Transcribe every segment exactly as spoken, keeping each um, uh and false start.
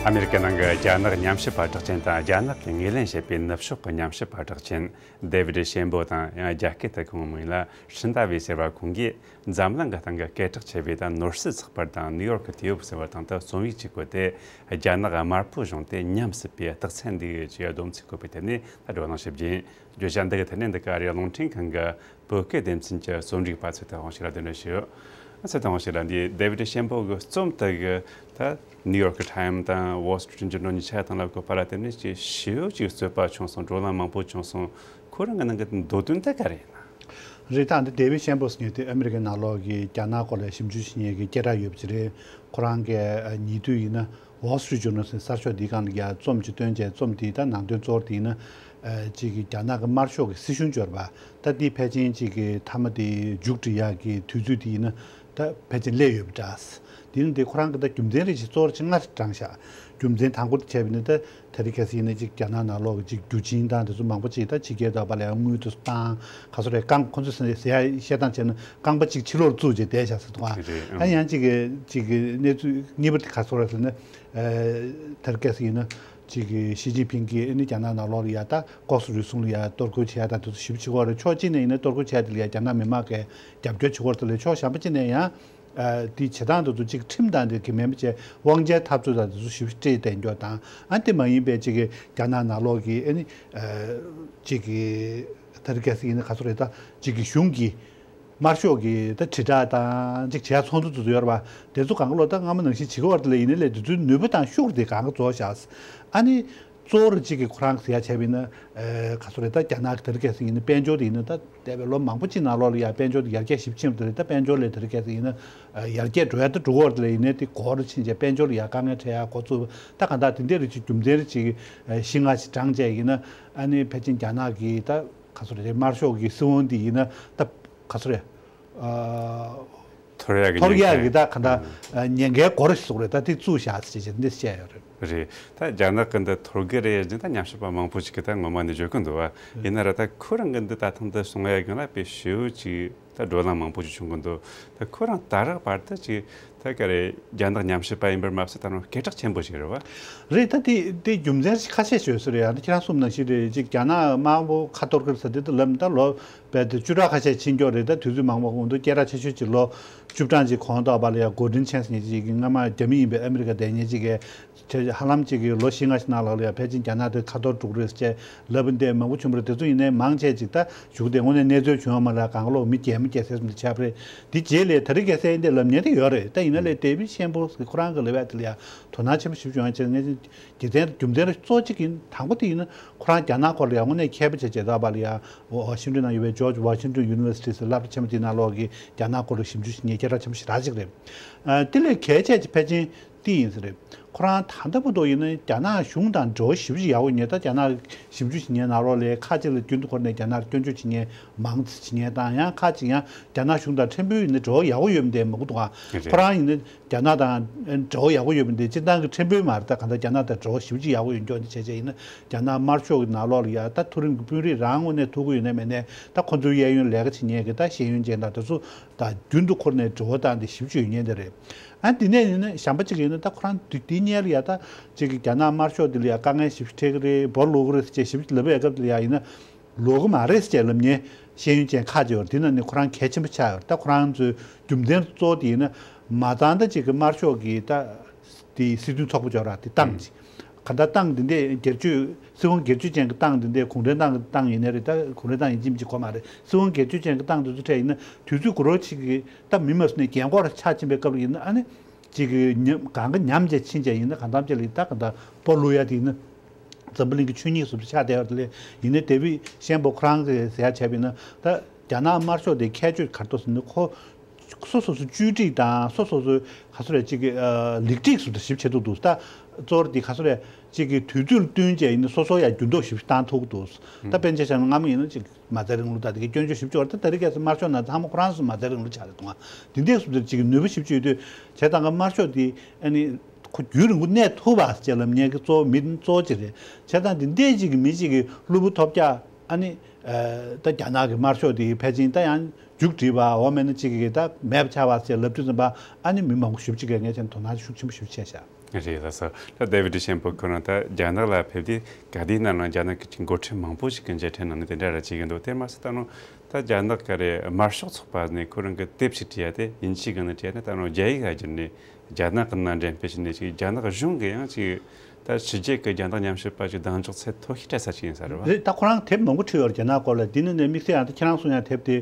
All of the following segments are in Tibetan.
ཨ་མེ་རི་ཀའི་ནང་གི་རྒྱ་ནག་ཉམས་ཞིབ་པ་གྲགས་ཅན་དང་རྒྱ་ནག་གིས་ངོས་ལེན་བྱེད་པའི་ནུབ་ཕྱོགས་ཀྱི་ཉམས་ཞིབ་པ་གྲགས་ཅན་David Shambaugh དང་ཡང་རྒྱ་སྐད་དུ་ཁོང་མིང་ལ་ཧྲིན་ཏ་ཝེ་ཟེར་བ་ཁོང་གིས་འཛམ་གླིང་གི་སྟེང་གི་སྐད་གྲགས་ཆེ་བའི་དང་ནོར་སྲིད་ཚགས་པར་དང་ནིའུ་ཡོར་གི་ཊའིམས་ཟེར་བ་དང་དུ་རྩོམ་ཡིག་ཅིག་བཀོད་དེ། རྒྱ་ནག་དམར་པོ་གཞུང་དེ་ཉམས་སྲིད་པའི་རྟགས་མཚན་འདུག་ཅེས་སྡོམ་ཚིག་བཀོད་པའི་ཐད་ནས་ད་བགྲོ་གླེང་ཞིབ་རྒྱུ་ཡིན། བརྗོད་བྱ་འདི་གི་ཐད་ནས་འདི་ག་རེ་རླུང་འཕྲིན་ཁང་གི་བོད་སྐད་སྡེ་ཚན་གྱི་རྩོམ་སྒྲིག་པ་ཚེ་བརྟན་དབང་ཕྱུག་ལ་གདན་འདྲེན་ཞུ། ཚེ་བརྟན་དབང་ཕྱུག་ལ་འདི་David Shambaugh གི་རྩོམ་དག་གི་ད་New York Times དང་Wall Street Journal གཉིས་ཆ་དང་ལ་བཀོད་པ་ལ་བརྟེན་ནས་ཅིག་ཞེ་པོ་ཅིག་རྩོད་པ་བྱུང་སོང་། བགྲོ་གླེང་མང་པོ་བྱུང་སོང་། ཁོ་རང་གི་ནང་གི་མདོ་དོན་དེ་ག་རེ་ཡིན་ན། རེད། ད་འདི་David Shambaugh ཟེར་མཁན་དེ་ཨ་མི་རི་ཀའི་ནང་ལོགས་ཀྱི་རྒྱ་ནག་སྐོར་ལ་ཞིབ་འཇུག་བྱེད་མཁན་གྱི་སྐད་གྲགས་ཡོད་པ་ཅིག་རེད། ཁོ་རང་གི་ཉེ་དུས་ཡིན་ན་Wall Street Journal ཟེར་གསར་ཤོག་འདིའི་སྒང་ལ་ཡ་རྩོམ་ཅིག་བཏོན་བྱས། རྩོམ་དེའི་ད་ནང་དོན་གཙོ་བོ་དེ་ཡིན་ན། ཨ་ཅིག་གི་རྒྱ་ནག་གི་དམར་ཤོག་གི་སྲིད་གཞུང་འབྱོར་བ་ད་འདི་ཕལ་ཆེར་ཅིག་གི་མཐའ་མ་དེ་མཇུག་སྒྲིལ་ཡག་གི་དུས་ཚོད་དེ་ཡིན་ན་ད་ཕལ་ཆེར་སླེབས་ཡོད་པ་འདྲ། དེ་ནི་དེ་ཁོ་རང་གི་ད་རྒྱུ་མཚན་རེ་ཞིག་གཙོ་བོར་ཅིག་སྔར་དྲངས་ཤག་རྒྱུ་མཚན་དང་པོ་དེ་བྱས་པ་ཡིན་ན་ད་དེ་རིང་ཁ་སང་ཡིན་ན་ཅིག་རྒྱ་ནག་ནང་ལོགས་ཀྱི་ཅིག་རྒྱུ་ཆེན་དང་དེ་ཚོ་མང་པོ་ཅིག་ད་ཕྱི་རྒྱལ་དུ་ཕར་ལ་ཡང་དངུལ་དེ་ཚོ་བཏང་ག་ཚོད་རེད། རྐང་ཁོ་ཚོས་ཟེར་ཡ་བཤད་སྟངས་བྱས་ན་རྐང་པ་གཅིག་ཕྱི་ལོགས་བཙུགས་བྱས་བསྡད་བཞག་ཟེར་འདུག་ཨ། རེད། ཨ་ཡང་ཅིག་གི་ཅིག་གི་གནས་ཚུལ་གཉིས་པ་དེ་ག་ཚོད་རེད་ཟེར་ན། ཨ་དེ་རིང་ཁ་སང་ཡིན་ན་ཅིག་གི་ཞི་ཅིན་ཕིང་གིས་ཨ་ནི་རྒྱ་ནག་ནང་ལོགས་ལ་ཡ་ད་ལྐོག་ཟ་རུལ་སུངས་ལ་ཡ་གཏོར་རྒོལ་བྱེད་ཡ་དང་དེ་ཚོ་ཞེ་པོ་བྱེད་ཀྱི་ཡོད་རེད། ཕྱོགས་གཅིག་ནས་ཡིན་ན་གཏོར་རྒོལ་བྱེད་ཡ་དེ་ལ་ཡ་རྒྱ་ནག་མི་མང་གིས་རྒྱབ་སྐྱོར་བྱེད་ཀྱི་ཡོད་རེད་དེ་ལས་ཕྱོགས་གཞན་པ་གཅིག་ནས་ཡང་། ཨ་དེའི་བྱེད་སྟངས་དེ་ཚོ་གཅིག་ཁྲིམས་དང་དེ་གི་མིན་པ་བྱས་དབང་ཆའི་འཐབ་རྩོད་དང་དེ་ཚོ་ཞེ་པོ་སྤྲད་བསྡད་འགྱོ་དང་། ཨ་དེ་མ་ཡིན་པའི་གཅིག་གི་རྒྱ་ནག་ནང་ལོགས་ཀྱི་ཨ་ནི་ཨ་གཅིག་གི་ད་རེས་ཁ་སང་ཡིན་ན་ག་ཚོད་རེད། ད་གཅིག་གི་གཞུང་གི་དམར་ཤོག་གི་ད་དྲིལ་བསྒྲགས་དང་གཅིག་བྱེད་ཡ་ཚོགས་འདུ་དེ་ཚོ་ཡོད་རེད་པ། དེ་ཚོ་གང་ག་ལོ་ད་སྔ་མ་ནང་བཞིན་བྱེད་ཀྱི་ཡོད་རེད་དེ་ལས་ཡིན་ན་ལས་དེ་ཚོའི་ནུས་པ་དང་ཤུགས་དེ་གང་ག་རྫོགས་བཞག་ཨ་ནི། གཙོ་བོར་གཅིག་གི་ཁོ་རང་གི་ཟེར་ཡ་བྱས་པ་ཡིན་ན། ཨེ་ག་ཚོད་རེད། ད་རྒྱ་ནག་གི་དེ་རིང་ཁ་སང་ཡིན་ན་དཔལ་འབྱོར་དེ་ཡིན་ན་ད་འདས་པའི་ལོ་མང་པོ་ཅིག་ནང་ལོགས་ལ་ཡ་དཔལ་འབྱོར་དེ་ཡར་རྒྱས་ཞེ་པོ་ཕྱིན་པ་དེ་རེད། ད་དཔལ་འབྱོར་ལས་དེ་རིང་ཁ་སང་ཡིན་ན་ཨ་ཡར་རྒྱས་འགྲོ་ཡ་ད་འགྲོ་གི་ཡོད་རེད་དེ་ལས་ཡིན་ནའི་དེ་འགོར་ཕྱིན་བྱས་དཔལ་འབྱོར་ལ་ཡ་དཀའ་ངལ་འཕྲད་ཡ་འགོ་བཙུགས་པ་ད་གང་ལྟར་དེ་འདྲའི་རིགས་ཀྱི་རྒྱུ་མཚན་རེ་ཅིག་ཨ་བཞི་ལྔ་ཞིག་བགྲངས་བྱས་ཡིན་ན། ཨ་ནི་ཕལ་ཆེར་རྒྱ་ནག་གི་ད་ག་ཚོད་རེད། དམར་ཤོག་གི་སྲིད་དབང་དེ་ཡིན་ན་ད་ག་ཚོད་རེད། ཨ་འཐོར་ཡག་གི་འཐོར་ཡག་གི་ཉེན་ཁ། ད་ག་འདྲ་ཨ་ཉེན་ཁའི་སྒོ་རེ་ཞིག་བཟོ་གི་རེད། ད་དེ་བཙུགས་བཞག་ཟེར་བྱས་འདི་བཤད་ཡོད་རེད། རེད། ད་རྒྱ་ནག་གི་འདི་འཐོར་གི་རེད་ཟེར་ད་ཉམས་ཞིབ་པ་མང་པོ་ཞིག་གིས་ད་ངོ་མ་ནས་བརྗོད་ཀྱི་འདུག་བ། ཡིན་ན་ར་ད་ཁོ་རང་གི་འདི་ད་ཐེངས་འདི་གསུང་ཡག་སྒང་ལ་དཔེ་ཞེ་པོ་ཅིག་ད་བགྲོ་གླེང་མང་པོ་ཞིག་བྱུང་གི་འདུག་ད་ཁོ་རང་ད་རག་བར་དུ་ཅིག་ད་ག་རེ་རྒྱ་ནག་ཉམས་ཞིབ་པ་ཡིན་པར་མ་ཟད་ད་རུང་སྐད་གྲགས་ཆེན་པོ་ཞིག་རེད་བ། རེད། ད་དེ་དེ་རྒྱུ་མཚན་ཁ་ཤས་ཤོད་ས་རེད། ཡང་ད་ཁྱེད་རང་གསུངས་ནང་བཞིན་རེད། ཅིག་རྒྱ་ནག་དམར་པོ་ཁ་གཏོར་གི་རེད་ཟེར་དེ་ད་ལབ་ད་ལོ། དཔེ་དེ་བཅུ་ཕྲག་ཁ་ཤས་ཕྱིན་འགྱོ་རེད། ད་དུས་ཚོད་མང་པོ་འོང་དུས་སྐད་གྲགས་ཆེ་ཤོས་ཀྱི་ལོ་བཅུ་གྲངས་ཅིག་གོང་དུ་བ་ལ་ཡ་གོ་ཌིན་ཆན་ཟེར་མཁན་ཅིག་གི་སྔ་མ་རྒྱ་མི་ཡིན་པའི་ཨ་མི་རི་ཀ་བསྡད་མཁན་ཅིག་གིས་ཧ་ལམ་ཅིག་གི་ལོ་བཞི་ལྔ་ཞིག་ནང་ལོགས་ལ་ཡ་ཕལ་ཆེར་རྒྱ་ནག་དེ་ཁ་ཐོར་འགྲོ་གི་རེད་ཟེར་ལབ་འདི་མང་པོ་བྱུང་བ་རེད། དེ་ཚོ་ཡིན་ནའི་མང་ཆེ་ཅིག་ད་གཞུག་དེ་དངོས་གནས་གནས་ཚུལ་བྱུང་བ་མ་རེད། གང་ལོག་མི་རྒྱལ་མི་རྒྱལ་ཟེར་སོང་དེ་ཆགས་པ་རེད། དེ་རྗེས་ལ་དེ་རིང་ཁ་སང་འདི་ལབ་མཁན་དེ་ཡོད་རེད། ད་ཡིན་ན་ལས་David Shambaugh ཁོ་རང་གི་ལབ་ཡ་དེ་ལ་ཡ་དོ་སྣང་ཆེན་པོ་ཞིག་བྱུང་ཡ་ཅིག་ངས། རྒྱུ་མཚན་རྒྱུ་མཚན་གཙོ་བོ་གཅིག་ཡིན། དང་པོ་དེ་ཡིན་ན་ཁོ་རང་རྒྱ་ནག་སྐོར་ལ་ཡང་དངོས་གནས་མཁས་པ་བྱས་བྱས་ཙང་བ་ལ་ཡ་ཝ་ཤིང་ཏོན་ནང་ཡོད་པའི་George Washington University ཟེར་སློབ་གྲྭ་ཆེན་པོ་དེའི་ནང་ལོགས་ཀྱི་རྒྱ་ནག་སྐོར་ལ་ཞིབ་འཇུག་བྱེད་མཁན་སྐད་གྲགས་ཆེན་པོ་ཞིག་ར་ཅིག་རེད། ཨ་དེ་ལས་གལ་ཆེ་ཆེ་ཕལ་ཆེར་དེ་ཡིན་ས་རེད། ཁོ་རང་ད་ལྟ་བར་དུ་ཡིན་ན་རྒྱ་ནག་གཞུང་དང་འབྲེལ་བ་ཞེ་པོ་ཅིག་ཡག་པོ་ཡོད་མཁན། ད་རྒྱ་ནག་ཞིབ་འཇུག་བྱེད་མཁན་ནང་ལོགས་ལ་ཁག་ཅིག་ལ་རྒྱུན་དུ་འཁོར་ནས་རྒྱ་ནག་ལ་སྐྱོན་བརྗོད་བྱེད་མཁན་མང་ཙམ་བྱེད་མཁན་དང་། ཡང་ཁག་ཅིག་ཡང་རྒྱ་ནག་གཞུང་དང་ཕྲན་བུ་ཡིན་ན་འབྲེལ་བ་ཡག་པོ་ཡོད་མི་དེ་མང་པོ་འདུག་ཨ། རེད། ཁོ་རང་ཡིན་ན། རྒྱ་ནག་དང་འབྲེལ་བ་ཡག་པོ་ཡོད་པ་འདི་སྤྱིར་བཏང་གི་ཕྲན་བུ་མ་རེད། ད་གང་ལྟར་རྒྱ་ནག་དང་འབྲེལ་བ་ཞེ་པོ་ཅིག་ཡག་པོ་ཡོད་འགྱོག་འདི་བྱས་བྱས་ཡིན་ན། རྒྱ་ནག་དམར་ཤོག་གི་ནང་ལོགས་ལ་ཡ་ད་མཐོ་རིམ་གྱི་དཔོན་རིགས་རང་དངོས་གནས་ཐུག་གི་ཡོད་ན་མེད་ན། ད་ཁོ་ཚོའི་གཡས་གཡོན་ལས་ཀ་བྱེད་མཁན་གྱི་ད་ཤེས་ཡོན་ཅན་དང་དེ་ཚོ་དང་རྒྱུན་དུ་འཁོར་ནས་འབྲེལ་བ་བཏང་སྟེ་ཞེ་པོ་ཅིག་ཡོད་མཁན་དེ་རེད། ཨ་འདི་ནས་ཡིན་ན་གཞན་པ་ཅིག་ཡིན་ན་ད་ཁོ་རང་འདི་འདི་སྔོན་ལ་ཡ་ད་ཅིག་གི་རྒྱ་ནག་དམར་ཤོག་འདི་ལ་ཡ་དཀའ་ངལ་ཞེ་པོ་ཅིག་འཕྲད་ཀྱི་རེད། བོར་ལོག་གི་རེད་ཟེར་བྱས་ཞེ་པོ་ཅིག་ལབ་པའི་སྐབས་དེ་ལ་ཡ་ཡིན་ན། ལོག་གི་མ་རེད་ཟེར་ལབ་མཁན་ཤེས་ཡོན་ཅན་ཁག་ཅིག་ཡོད་རེད། དེ་ནང་ནས་ཁོ་རང་གལ་ཆེན་པོ་ཆགས་ཡོད་རེད། ད་ཁོ་རང་ཚོའི་རྒྱུ་མཚན་གཙོ་བོ་དེ་ཡིན་ན། མ་ཚང་ད་ཅིག་གི་དམར་ཤོག་གི་ད་དེ་སྲིད་དོན་ཚོགས་པ་ཅིག་ཡོད་ར། དེ་ཏང་ཅིག་ག་ད་ཏང་དེ་འདྲས་སྒེར་གཅོད་སྲིད་དབང་སྒེར་གཅོད་ཅན་གྱི་ཏང་དེ་འདྲས་གུང་ཁྲན་ཏང་གི་ཏང་ཡིན་ནའི་རེད། ད་གུང་ཁྲན་ཏང་ཡིན་གཅིག་མིན་གཅིག་གོ་མ་རེད། སྲིད་དབང་སྒེར་གཅོད་ཅན་གྱི་ཏང་དེ་ཚོ་འཕྲད་ཡིན་ན་དུས་ཚོད་འགོར་བ་ཅིག་གི་ད་མི་མ་སུ་ནས་རྒན་འཁོགས་ར་ཆགས་ཕྱིན་པའི་སྐབས་ལ་ཡིན་ན་ཨ་ནི། ཅིག་གི་ཉམས་གང་གི་ཉམས་བཅས་ཕྱིན་བཅས་ཡིན་ན་གང་ལྟར་བཅས་ལ་ད་གང་ལྟར་སྤོ་ལོ་ཡ་དེ་ཡིན་ན། འཛམ་བུ་གླིང་གི་ཆོས་ཉིད་སུ་ཆགས་བསྡད་ཡོད་དེ་ལས་ཡིན་ནའི་དེ་བི་ཤན་པོ་ཁོ་རང་གི་ཟེར་ཡ་བྱས་པ་ཡིན་ན། ད་རྒྱ་ནག་དམར་ཤོག་དེ་ཁྱད་ཆོས་ག་རེ་འདུག་ཟེར་ན་ཁོ་སོ་སོ་སོ་བཅོས་སྒྲིག་དང་སོ་སོ་སོའི་ག་ཚོད་རེད་ཅིག་གི་ལེགས་སྒྲིག་སུ་དེ་ཞིབ་བྱེད་ཐུབ་འདུག་ད་གཙོ་བོ་དེ་ག་ཚོད་རེད་ཅིག་གི་དུས་ཚོད་བསྟུན་བྱས་ཡིན་ན་སོ་སོ་ཡ་འགྱུར་ལྡོག་ཞིབ་བཏང་ཐུབ་འདུག་ད་དཔེར་ན་ཆ་བཞག་ན་སྔ་མོ་ཡིན་ན་ཅིག་མ་རྩའི་རིང་ལུགས་དང་དེ་གའི་སྐྱོན་བརྗོད་ཞིབ་ཆ་བ་རེད། ད་དེ་རིང་ཁ་སང་དམར་ཤོག་ནང་ཚང་མ་ཁོ་རང་ཚོ་མ་རྩའི་རིང་ལུགས་ཆགས་རེད་འདུག་ཨ། དེ་འདྲའི་བཟོ་འདྲ་ཅིག་གི་ནུས་པ་ཞིབ་ཆ་ཡོད་དུས་བྱས་ཙང་ཀ་དམར་ཤོག་དེ་ཨ་ནི་ཁོ་རྒྱུན་རིང་པོ་གནས་ཐུབ་པ་ཅེས་ལབ་མཁན་གྱི་གཙོ་བོ་མི་གཙོ་བོ་ཅིག་རེད། བྱས་ཙང་དེ་འདྲའི་ཅིག་གི་མི་ཅིག་གི་གློ་བུར་ཐོལ་རྒྱག་ཨ་ནི་ད་རྒྱ་ནག་གི་དམར་ཤོག་དེ་ཕལ་ཆེར་ད་ཡང་མཇུག་སྒྲིལ་བ་འོ་མེད་ན་ཅིག་གི་ད་མེད་པ་ཆགས་པ་ཅེས་ལབ་དུས་ཙམ་པ་ཨ་ནི་མི་མང་པོ་ཞེ་པོ་ཅིག་གིས་ངས་བྱས་ན་དོ་སྣང་ཤུགས་ཆེན་པོ་ཞེ་པོ་བྱས་ཤག་རེད། ལགས་སོ། ད་ཌེ་བིད་ཤན་པོ་ཁོ་རང་ད་རྒྱ་ནག་ལ་ཕེབས་དུས་ག་དུས་ན་རང་རྒྱ་ནག་གི་འགོ་ཁྲིད་མང་པོ་ཞིག་གི་མཇལ་འཕྲད་གནང་ནས་དེ་འདྲ་ར་བྱེད་ཀྱི་འདུག་དེར་མ་ཟད་ད་རུང་ད་རྒྱ་ནག་ག་རེ་དམར་ཤོག་ཚོགས་པ་ནས་ཁོ་རང་གི་དེབ་ཞིག་བྲིས་ཡ་དེ་དབྱིན་ཇིའི་སྒང་ནས་བྲིས་ཡ་ནས་ད་རུང་རྒྱ་ཡིག་ལ་བསྒྱུར་ནས་རྒྱ་ནག་གི་ནང་འདྲེན་སྤེལ་བྱས་ནས་ཅིག་རྒྱ་ནག་གཞུང་གི་ཡང་ཅིག་ད་ཕྱི་རྒྱལ་གྱི་རྒྱ་ནག་ཉམས་ཞིབ་པ་ཞིག་གདེང་འཇོག་ཚད་མཐོ་ཤོས་སྤྲད་ས་ཞིག་ཡིན་ས་རེད་བ། རེད། ད་ཁོ་རང་དེབ་མང་པོ་བྲིས་ཡོད་རེད་རྒྱ་ནག་སྐོར་ལ། འདི་ནི་ནས་དམིགས་བསལ་ཡང་ད་ཁྱེད་རང་གསུང་ཡ་དེབ་དེ་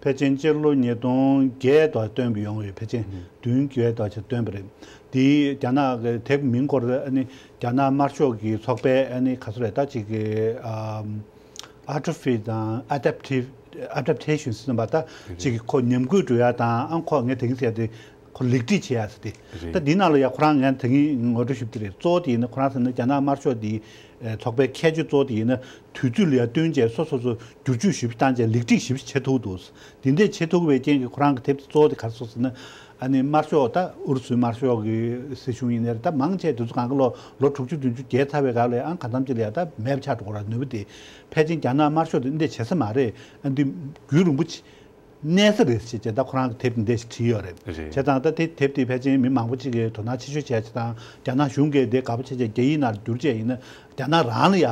ཕལ་ཆེར་སྤྱི་ལོ་ཉིས་སྟོང་བརྒྱད་དུ་བཏོན་པ་ཡོང་ཡོད། ཕལ་ཆེར་ཨུ་ཧུ། བདུན་བརྒྱད་དུ་ཆ་བཏོན་པ་རེད། དེ་རྒྱ་ནག་གི་དེབ་མིང་སྐོར་ཨ་ནི་རྒྱ་ནག་དམར་ཤོག་གི་ཚོགས་པའི་ཨ་ནི་ག་ཚོད་རེད་ད་ཅིག་གི་ཨམ། Atrophy དང་Adaptive Adaptation ཟེར་བ་ད་ཅིག་གི་ཁོ་ཉམས་རྒུད་འགྲོ་ཡ་དང་ཨ་ཁོ་ངས་དེ་གིན་ཟེར་ཡ་དེ། ཁོ་ལེགས་སྒྲིག་བྱེད་ཡ་ཟེར་ཏེ། རེད། ད་འདི་ནང་ལ་ཡ་ཁོ་རང་ངས་ད་གིན་ངོ་སྤྲོད་ཞུས་པ་དེ་རེད། གཙོ་བོ་དེ་ཡིན་ན་ཁོ་རང་ཟེར་ན་རྒྱ་ནག་དམར་ཤོག་འདི་ཚོགས་པའི་ཁྱད་ཆོས་གཙོ་བོ་དེ་ཡིན་ན་དུས་ཚོད་ལ་ཡ་བསྟུན་བྱས་སོ་སོ་སོ་བསྒྱུར་བཅོས་ཞིབ་བཏང་བྱས་ལེགས་སྒྲིག་ཞིབ་བྱེད་ཐུབ་འདུག་དེ་འདྲས་བྱེད་ཐུབ་པའི་རྐྱེན་གྱིས་ཁོ་རང་གི་དེབ་དེ་གཙོ་བོ་དེ་ག་རེ་སོང་ཟེར་ན། ཨ་ནི་དམར་ཤོག་ད་ཨུ་རུ་སུའི་དམར་ཤོག་གི་སྲིད་གཞུང་ཡིན་ནའི་རེད། ད་མང་ཆེ་དུས་ཚོད་གང་ག་ལོ་ལོ་དྲུག་ཅུ་བདུན་ཅུ་བརྒལ་ཚར་བའི་སྐབས་ལ་ཨང་གང་འཚམ་ཅིག་ལ་ཡ་ད་མེད་པ་ཆགས་འགྲོ་གི་རེད། ནུས་པ་དེ་ཕལ་ཆེར་རྒྱ་ནག་དམར་ཤོག་དེ་འདི་བྱེད་ས་མ་རེད། ཨ་འདི་རྒྱུན་རིང་པོ་ཅིག་གནས་ས་རེད་ཅེས་བྱས་ད་ཁོ་རང་གི་དེབ་འདི་འདྲ་ཞིག་བྲིས་ཡོད་རེད། རེད། བྱས་ཙང་ད་དེ་དེབ་དེ་ཕལ་ཆེར་མི་མང་པོ་ཅིག་གིས་དོ་སྣང་ཆེ་ཤོས་བྱས་བྱས་ཙང་རྒྱ་ནག་གཞུང་གིས་དེ་དགའ་པོ་བྱས་བྱས་རྒྱ་ཡིག་ནང་བསྒྱུར་བྱས་ཡིན་ན་རྒྱ་ནག་རང་ལ་ཡ་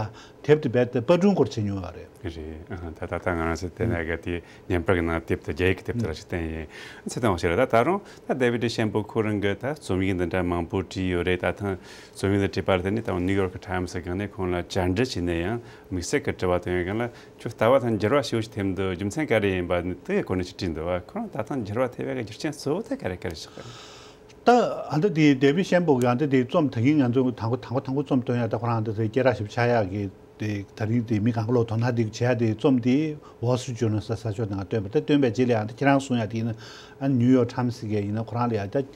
དེབ་དེ་རྦད་དེ་པར་སྐྲུན་སྐོར་བྱེད་མྱོང་ཡོད་རེད། རེད། ཨ་ད་ད་ལྟ་ང་རང་ཚོ་བལྟས་ན་ག་དེ་ཉན་པར་གི་ནང་དེབ་དེ་རྒྱ་ཡིག་གི་དེབ་དེ་ལ་ཞིག་བསྟན་ཡིན། ཚེ་དང་བ་ཞིག་ལ་ད་ད་རུང་ད་ཌེ་བིད་ཤན་པོ་ཁོ་རང་གི་ད་རྩོམ་ཡིག་འདི་འདྲ་མང་པོ་བྲིས་ཡོད་རེད། ད་ཐེངས་རྩོམ་ཡིག་འདི་བྲིས་པར་བརྟེན་ནས་ད་ནིའུ་ཡོག་ཊའིམ་སི་སྒང་ནས་ཁོང་ལ་བཅར་འདྲི་བྱས་ནས་ཡང་དམིགས་བསལ་གྱི་དྲི་བ་བཏོན་ཡོད་སྒང་ལ། ཁྱོད་ལྟ་བ་དང་འགྱུར་བ་ཞེ་པོ་ཞིག་ཐེབས་འདུག་རྒྱུ་མཚན་ག་རེ་ཡིན་པ་ནི་དེ་གི་སྐོར་ནས་ཅིག་དྲིས་འདུག་བ། ཁོ་རང་ལྟ་སྟངས་འགྱུར་བ་ཐེབས་པའི་རྒྱུ་རྐྱེན་གཙོ་བོ་དེ་ག་རེ་ག་རེ་ཆགས་ཀྱི་རེད། ད་ཨ་འདི་དེ་ཌེ་བིད་ཤན་པོ་གི་ཨ་འདི་དེ་རྩོམ་ད་གིན་ང་ཚོ་དང་པོ་དང་པོ་དང་པོ་རྩོམ་སྟོན་ཡ་ད་ཁོ་རང་འདི་དེ་སྐད་གྲགས་ཞིབ་ཆགས་ཡག་གི་དེ་ད་རིང་དེ་མི་གང་ག་ལོ་དོ་སྣང་དེ་བྱེད་ཡ་དེ་རྩོམ་དེ་Wall Street Journal ཟེར་ས་ཕྱོགས་ནང་བཏོན་པ། ད་བཏོན་པའི་རྗེས་ལ་ཨ་འདི་ཁྱེད་རང་གསུང་ཡ་དེ་ཡིན་ན་ཨ་ནིའུ་ཡོག་ཊའིམ་སི་གི་ཡིན་ན་ཁོ་རང་ལ་ཡ་ད།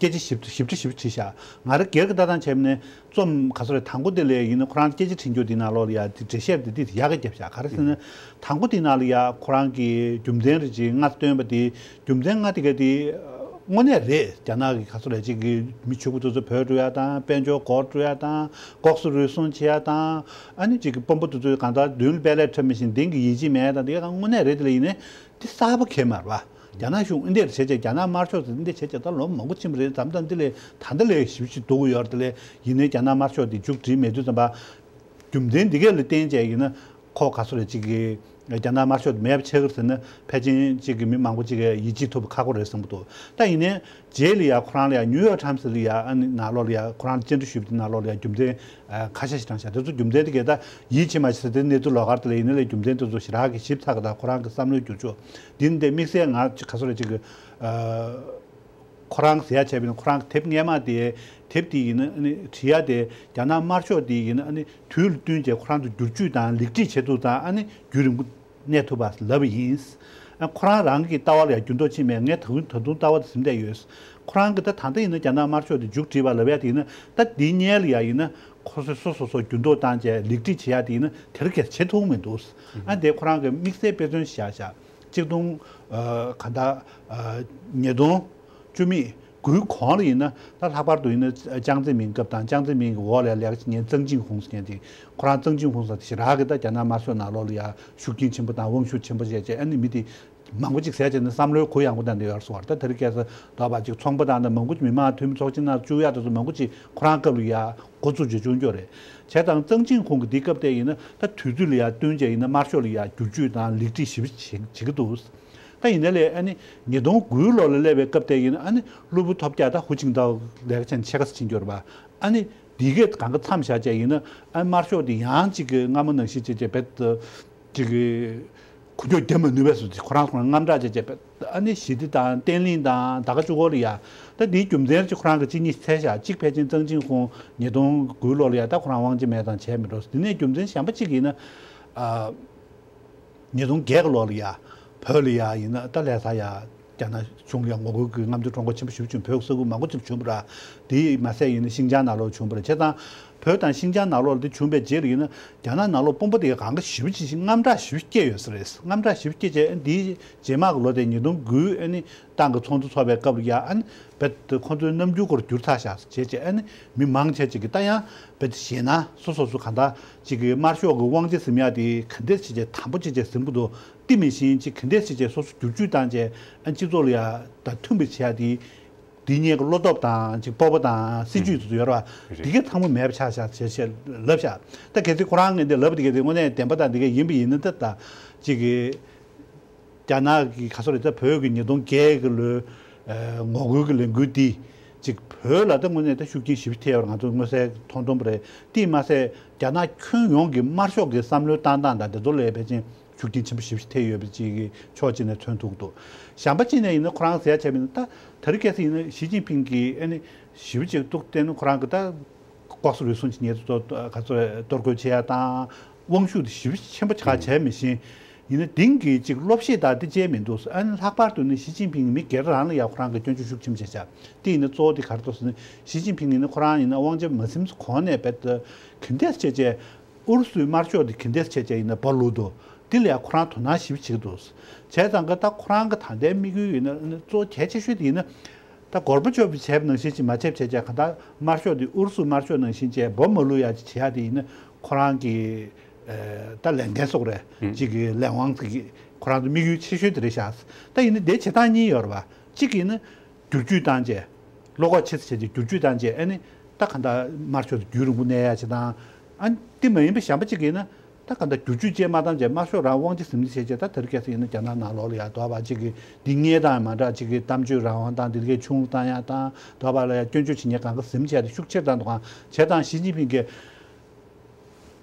སྐད་ཆ་ཞིབ་ཞིབ་ཕྲ་ཞིབ་ཕྲ་དྲིས་ཤག་ང་རང་སྒེར་གྱི་ལྟ་སྟངས་བྱས་པ་ནས་རྩོམ་ག་ཚོད་རེད། དང་པོ་དེ་ལས་ཡིན་ན་ཁོ་རང་སྐད་ཆ་དྲི་རྒྱུ་དེ་ནང་ལོགས་ལ་ཡ་དེ་འགྲེལ་བཤད་དེ་དེ་ཡག་གི་རྒྱབ་ཤག་ག་རེ་ཟེར་ན། དང་པོ་དེ་ནང་ལ་ཡ་ཁོ་རང་གི་རྒྱུ་མཚན་རེ་ཅིག་སྔར་བཏོན་པ་དེ་རྒྱུ་མཚན་ལྔ་དེ་ག་དེ་དངོས་གནས་རེད། རྒྱ་ནག་གི་ག་ཚོད་རེད་ཅིག་གི་མི་ཕྱུག་པོ་དེ་ཚོ་བྲོས་འགྲོ་ཡ་དང་དཔལ་འབྱོར་སྒོར་འགྲོ་ཡ་དང་ལྐོག་ཟ་རུལ་སུངས་བྱེད་ཡ་དང་ཨ་ནི་ཅིག་གི་དཔོན་པོ་དེ་ཚོས་གང་ལྟར་མདུན་ལ་པད་ལས་འཁྲབ་མི་ཤེས་མདུན་གྱི་ཡིད་ཆེས་མེད་ཡ་དང་དེ་ག་དངོས་གནས་རེད། དེ་ལ་ཡིན་ནའི། འདི་གསར་པ་གང་ཡང་མ་རེད་པ། རྒྱ་ནག་གཞུང་འདི་འདྲ་བྱས་བྱས་རྒྱ་ནག་དམར་ཤོག་ཚོས་འདི་འདྲ་བྱས་བྱས་ད་ལོ་མང་པོ་ཕྱིན་པ་རེད། མཚམས་མཚམས་འདི་ལས་ད་ལྟ་ལས་ཞེ་པོ་ཅིག་སྡུག་གི་ཡོད་རེད། དེ་ལས་ཡིན་ནའི་རྒྱ་ནག་དམར་ཤོག་འདི་མཇུག་སྒྲིལ་མེད་དུས་ཙམ་པ། རྒྱུ་མཚན་འདི་གས་ལ་བརྟེན་བྱས་ཡིན་ན་ཁོ་ག་ཚོད་རེད་ཅིག་གིས་རྒྱ་ནག་དམར་ཤོག་འདི་མེད་པ་ཆགས་ཀྱི་རེད་ཟེར་ན་ཕལ་ཆེར་ཅིག་གིས་མི་མང་པོ་ཅིག་གིས་ཡིད་ཆེས་ཐུབ་པ་ཁག་པོ་རེད་བསམ་གྱི་འདུག་ད་ཡིན་ནའི། རྗེས་ལ་ཡ་ཁོ་རང་ལ་ཡ་ནིའུ་ཡོག་ཊའིམ་སི་ལ་ཡ་ཨ་ནི་ནང་ལོགས་ལ་ཡ་ཁོ་རང་ལ་བཅར་འདྲི་ཞུས་པ་དེ་ནང་ལོགས་ལ་ཡ་རྒྱུ་མཚན་ཨ་ཁ་ཤས་ཤིག་དྲངས་ཤག་དེ་ཚོ་རྒྱུ་མཚན་དེ་གས་ད་ཡིད་ཆེས་མ་བྱེད་ཟེར་དེ་གནས་ཚུལ་ལོགས་ཀ་དེ་ལ་ཡིན་ན་ལས་རྒྱུ་མཚན་དེ་ཚོ་ཞེ་དྲག་གི་ཞིབ་ཚགས་གི་ད་ཁོ་རང་གི་བསམ་བློའི་འགྱུར་ཕྱོགས་འདི་འདི་དམིགས་བསལ་ང་ཅིག་ག་ཚོད་རེད་ཅིག་གི་ཨ་ཁོ་རང་ཟེར་ཡ་བྱས་པ་ཡིན་ན་ཁོ་རང་གི་དེབ་སྔས་མ་དེ་དེབ་དེ་ཡིན་ན་ཨ་ནི་བྲིས་ཡ་དེ་རྒྱ་ནག་དམར་ཤོག་དེ་ཡིན་ན་ཨ་ནི་དུས་ལ་བསྟུན་བྱས་ཁོ་རང་ཚོ་བསྒྱུར་བཅོས་དང་ལེགས་སྒྲིག་བྱེད་ཐུབ་ཙང་ཨ་ནི་རྒྱུན་རིང་པོ་གནས་ཐུབ་པ་ལབ་པ་ཡིན། ཨ་ཁོ་རང་རང་གི་ལྟ་བ་ལ་ཡང་འགྱུར་ལྡོག་ཕྱིན་མེད། ངས་ད་དུང་ད་དུང་ལྟ་བ་དེ་ཟིན་བསྡད་ཡོད། ཁོ་རང་གི་ད་ད་ལྟ་ཡིན་ན་རྒྱ་ནག་དམར་ཤོག་དེ་མཇུག་སྒྲིལ་བ་ལབ་ཡ་དེ་ཡིན་ན་ད་འདི་སྔོན་ལ་ཡ་ཡིན་ན་ཁོ་ཚོས་སོ་སོ་སོ་འགྱུར་ལྡོག་བཏང་བྱས་ལེགས་སྒྲིག་བྱེད་ཡ་དེ་ཡིན་ན་དེ་རུ་གལ་བྱེད་ཐུབ་མི་འདུག་ཨ་དེ་ཁོ་རང་གི་དམིགས་བསལ་དཔེ་མཚོན་ཞིག་བཞག་བཞག་གཅིག་སྟོང་ཨ་ག་ད་ཨ་ཉིས་སྟོང་བཅུ་མེད་དགུའི་གོང་ལ་ཡིན་ན་ད་ལྷག་པར་དུ་ཡིན་ན་ཅང་ཙེ་མིན་སྐབས་དང་ཅང་ཙེ་མིན་གྱི་འོག་ལ་ལས་ཀ་བྱེད་མཁན་ཙང་ཅིན་ཧུང་ཟེར་མཁན་དེ་ཁོ་རང་ཙང་ཅིན་ཧུང་ཟེར་དེ་ཞེ་དྲག་གི་ད་རྒྱ་ནག་དམར་ཤོག་ནང་ལོགས་ལ་ཡ་ཤུགས་རྐྱེན་ཆེན་པོ་དང་དབང་ཤུགས་ཆེན་པོ་བྱས་བྱས་ཨ་ནི་མི་དེ་མང་པོ་ཅིག་ཟེར་བྱས་ནས་བསམ་བློའི་གུ་ཡངས་པོ་དང་འདྲ་ཡོད་སོང་བ་རེད། ད་དེ་རིང་ཁ་སང་དོགས་པ་ཅིག་ཚོང་པ་དང་ད་མང་པོ་ཅིག་མི་མང་འཐུས་མི་ཚོགས་ཆེན་ནང་བཅུག་ཡག་དེ་ཚོ་མང་པོ་ཅིག་ཁོ་རང་སྐབས་ལ་ཡ་འགོ་བཙུགས་བྱས་བྱུང་རྒྱུ་རེད། བྱས་ཙང་ཙང་ཅིན་ཧུང་གི་དེ་སྐབས་དེ་ཡིན་ན་ད་དུས་ཚོད་ལ་ཡ་བསྟུན་བྱས་ཡིན་ན་དམར་ཤོག་ལ་ཡ་བསྒྱུར་བཅོས་དང་ལེགས་སྒྲིག་ཞིབ་བྱེད་བྱེད་ཀྱི་འདུག་ད་ཡིན་ན་ལས་ཨ་ནི་ཉིས་སྟོང་དགུའི་ལོ་ལ་སླེབས་པའི་སྐབས་དེ་ཡིན་ན་ཨ་ནི་གློ་བུར་ཐོལ་རྒྱག་ད་ཧུ་ཅིན་ཏའོ་ལས་ཀ་བྱས་ནས་ཕྱེད་ཀ་ཙམ་ཕྱིན་རྒྱུ་རེད་པ། ཨ་ནི་འདི་གས་གང་ག་མཚམས་བཞག་བྱས་ཡིན་ན་ཨ་ནི་དམར་ཤོག་འདི་ཡང་ཅིག་གི་སྔ་མོ་ནང་བཞིན་བྱས་བྱས་བེད་ཅིག་གི་གུ་ཀྱོག་རྒྱབ་མ་ནུས་པའི་བཟོ་ཅིག་ཁོ་རང་ཁོ་རང་དངངས་སྐྲག་བྱས་བྱས་བེད་ཨ་ནི་ཞི་བདེ་དང་བརྟན་ལྷིང་དང་ད་ག་ཅུ་གོ་ལ་ཡ་ད་འདིའི་རྒྱུ་མཚན་ཅིག་ཁོ་རང་གི་གཅིག་གཉིས་འཚོལ་བཞག་གཅིག་ཕལ་ཆེར་ཙང་ཅིན་ཧུང་ཉིས་སྟོང་དགུའི་ལོ་ལ་ཡ་ད་ཁོ་རང་དབང་ཆ་མེད་དང་བྱས་མི་འགྲོ། འདི་ནས་རྒྱུ་མཚན་གཞན་པ་གཅིག་ཡིན་ན་ཨ། ཉིས་སྟོང་བརྒྱད་ཀྱི་ལོ་ལ་ཡ། བོད་ལ་ཡ་ཡིན་ན་ད་ལྷ་ས་ཡ། རྒྱ་ནག་གཞུང་ལ་ཡ་ངོ་རྒོལ་གྱི་རྔམ་སྟོན་ཁྲོམ་སྐོར་ཆེན་པོ་ཞེ་པོ་བྱུང་། བོད་ས་ཁུལ་མང་པོ་ཅིག་བྱུང་བ་ར། དེ་མ་ཟད་ཡིན་ན་ཤིན་ཅང་ནང་ལོགས་བྱུང་བ་ར། བྱས་ཙང་བོད་དང་ཤིན་ཅང་ནང་ལོགས་ལ་དེ་བྱུང་བའི་རྗེས་ལ་ཡིན་ན་རྒྱ་ནག་ནང་ལོགས་དཔོན་པོ་དེ་ག་གང་ག་ཞེ་པོ་ཅིག་ཅིག་དངངས་སྐྲག་ཞེ་པོ་སྐྱེས་ཡོད་ས་རེད། དངངས་སྐྲག་ཞེ་པོ་སྐྱེས་བྱས་འདིའི་རྗེས་མ་གི་ལོ་དེ་ཉིས་སྟོང་དགུ་ཨ་ནི་ཏང་གི་ཚོགས་འདུ་ཚོགས་པའི་སྐབས་ལ་ཡ་ཨ་ནི་རྦད་དེ་ཁོང་ཚོའི་རྣམ་འགྱུར་སྐོར་འགྱུར་ཚར་བཞག་བྱས་བྱས་ཨ་ནི་མི་མང་ཆེ་ཅིག་གིས་ད་ཡང་རྦད་དེ་ཞེད་སྣང་སོ་སོ་སོ་གང་ལྟར་ཅིག་གི་དམར་ཤོག་གི་དབང་ཆ་ཟིན་ཡ་དེ་ག་འདྲས་བྱས་བྱས་དམ་པོ་བྱས་བྱས་ཟིན་གྱི་འདུག་དེ་མིན་ཞིང་ཅིག་ག་འདྲས་བྱས་བྱས་སོ་སོ་བསྒྱུར་བཅོས་བཏང་བྱས་ཨ་སྤྱི་ཚོགས་ལ་ཡ་ད་མཐུན་པ་བྱས་ཡ་དེ། འདི་གཉིས་ཀྱི་བློ་སྟོབས་དང་ཅིག་སྤོབས་པ་དང་སྲིད་ཇུས་དེ་ཚོ་ཡོད་རེད་བ། རེད། འདི་གས་ཚང་མ་མེད་པ་ཆགས་ཤག་ཞེས་ཞེས་ལབ་ཤག་ད་གལ་སྲིད་ཁོ་རང་གིས་འདི་ལབ་པ་དེ་གས་དེ་དངོས་གནས་བདེན་པ་དང་འདི་གས་ཡིན་པ་ཡིན་ན་ད་ད་ཅིག་གི་རྒྱ་ནག་གི་ག་ཚོད་རེད། ད་བོད་ཀྱི་ཉིས་སྟོང་བརྒྱད་ཀྱི་ལོའི་ངོ་རྒོལ་གྱི་ལས་འགུལ་འདི་ཅིག་བོད་ལ་ད་དངོས་གནས་ད་ཤུགས་རྐྱེན་ཞེ་པོ་ཐེབས་ཡོད་རེད། ང་ཚོ་མངོན་གསལ་མཐོང་མཐོང་པ་རེད། དེས་མ་ཟད་རྒྱ་ནག་ཁྱོན་ཡོངས་ཀྱི་དམར་ཤོག་གི་བསམ་བློའི་བཏང་སྟངས་དང་དེ་ཚོ་ལ་ཕལ་ཆེར་ཤུགས་རྐྱེན་ཆེན་པོ་ཞེ་པོ་ཐེབས་ཡོད་པ་ཅིག་གི་ཕྱོགས་གཅིག་ནས་མཚོན་ཐུབ་ཀྱི་འདུག་གཞན་པ་གཅིག་ནས་ཡིན་ན་ཁོ་རང་ཟེར་ཡ་བྱས་པ་ཡིན་ན་ད་དེ་རིང་ཁ་སང་ཡིན་ན་ཞི་ཅིན་ཕིང་གིས་ཨ་ནི་ཞེ་པོ་ཅིག་གཏུག་བསྟན་ཁོ་རང་གི་ད། ལྐོག་ཟ་རུལ་སུངས་ཀྱི་ཉེས་དོན་ག་ཚོད་གཏོར་རྒོལ་བྱེད་ཡ་དང་དབང་ཤུགས་དེ་ཞེ་པོ་ཆེན་པོ་ཆགས་བྱས་མི་ཤེས། ཡིན་ན་དེང་གི་ཅིག་སློབ་གཞི་དང་དེ་བཅས་མི་འདུག་ཨ་ནི་ལྷག་པར་དུ་ནི་ཞི་ཅིན་ཕིང་མི་སྒེར་རང་ལ་ཡ་ཁོ་རང་གི་སྐྱོན་བརྗོད་ཤུགས་ཆེན་པོ་བྱས་ཤག་དེ་ཡིན་ན་གཙོ་བོ་དེ་ག་རེ་འདུག་ཟེར་ན་ཞི་ཅིན་ཕིང་ཡིན་ན་ཁོ་རང་ཡིན་ན་དབང་ཆ་མ་ཟིན་གོང་ནས་རྦད་དེ་ག་འདྲས་བྱས་བྱས་ཨུ་རུ་སུའི་དམར་ཤོག་དེ་ག་འདྲས་བྱས་བྱས་ཡིན་ན་སྦོ་ལུག་འདུག་དེ་ལ་ཡ་ཁོ་རང་དོ་སྣང་ཞེ་པོ་བྱེད་ཀྱི་འདུག་བྱས་ཙང་གི་ད་ཁོ་རང་གི་ད་ལྟའི་དམིགས་ཡུལ་ཡིན་ན་གཙོ་བོ་གལ་ཆེ་ཤོས་དེ་ཡིན་ན། ད་གོར་བ་ཆོབ་བྱས་པ་ནང་བཞིན་ཅིག་མ་བྱས་བྱས་བྱས་གང་ལྟར་དམར་ཤོག་དེ་ཨུ་རུ་སུ་དམར་ཤོག་ནང་བཞིན་བྱས་སྦོ་མ་ལུག་ཡ་ཅིག་བྱེད་ཡ་དེ་ཡིན་ན་ཁོ་རང་གི་ད་ལས་འགན་སོགས་རེད། ཅིག་གི་ལས་དབང་ཅིག་གི་ཁོ་རང་ཚོ་དམིགས་ཡུལ་ཆེ་ཤོས་དེ་རེད་ཤག་ད་ཡིན་ན་དེ་བྱེད་སྟངས་གཉིས་ཡོད་རེད་བ། གཅིག་ཡིན་ན་བསྒྱུར་བཅོས་བཏང་བྱས་བློ་ཁོག་ཆེ་ཙམ་བྱས་ཏེ་བསྒྱུར་བཅོས་བཏང་བྱས་ཨ་ནི་ད་གང་ལྟར་དམར་ཤོག་དེ་རྒྱུན་རིང་པོ་གནས་ཡ་ཅིག་དང་ཨ་ནི་དེ་མ་ཡིན་པ་གཞན་པ་ཅིག་ཡིན་ན། ད་ག་འདྲ་བསྒྱུར་བཅོས་བྱས་མ་བཏང་བྱས་དམར་ཤོག་རང་དབང་ཆ་ཟིན་བྱས་བྱས་ད་དེ་རིང་ཁ་སང་ཡིན་ན་རྒྱ་ནག་ནང་ལོགས་ལ་ཡ་དོགས་པ་གཅིག་གི་འདི་སྔས་དང་མ་འདྲ་གཅིག་གི་གཏམ་བརྗོད་རང་དབང་དང་འདི་གའི་ཆུང་རུ་བཏང་ཡ་དང་དོགས་པ་ལ་ཡ་སྐྱོན་བརྗོད་བྱེད་མཁན་གང་ག་ཟིན་བྱས་ཏེ་ཤུགས་ཆེར་བཏང་འདུག་གང་བྱས་ཙང་ཞི་ཅིན་ཕིང་གིས་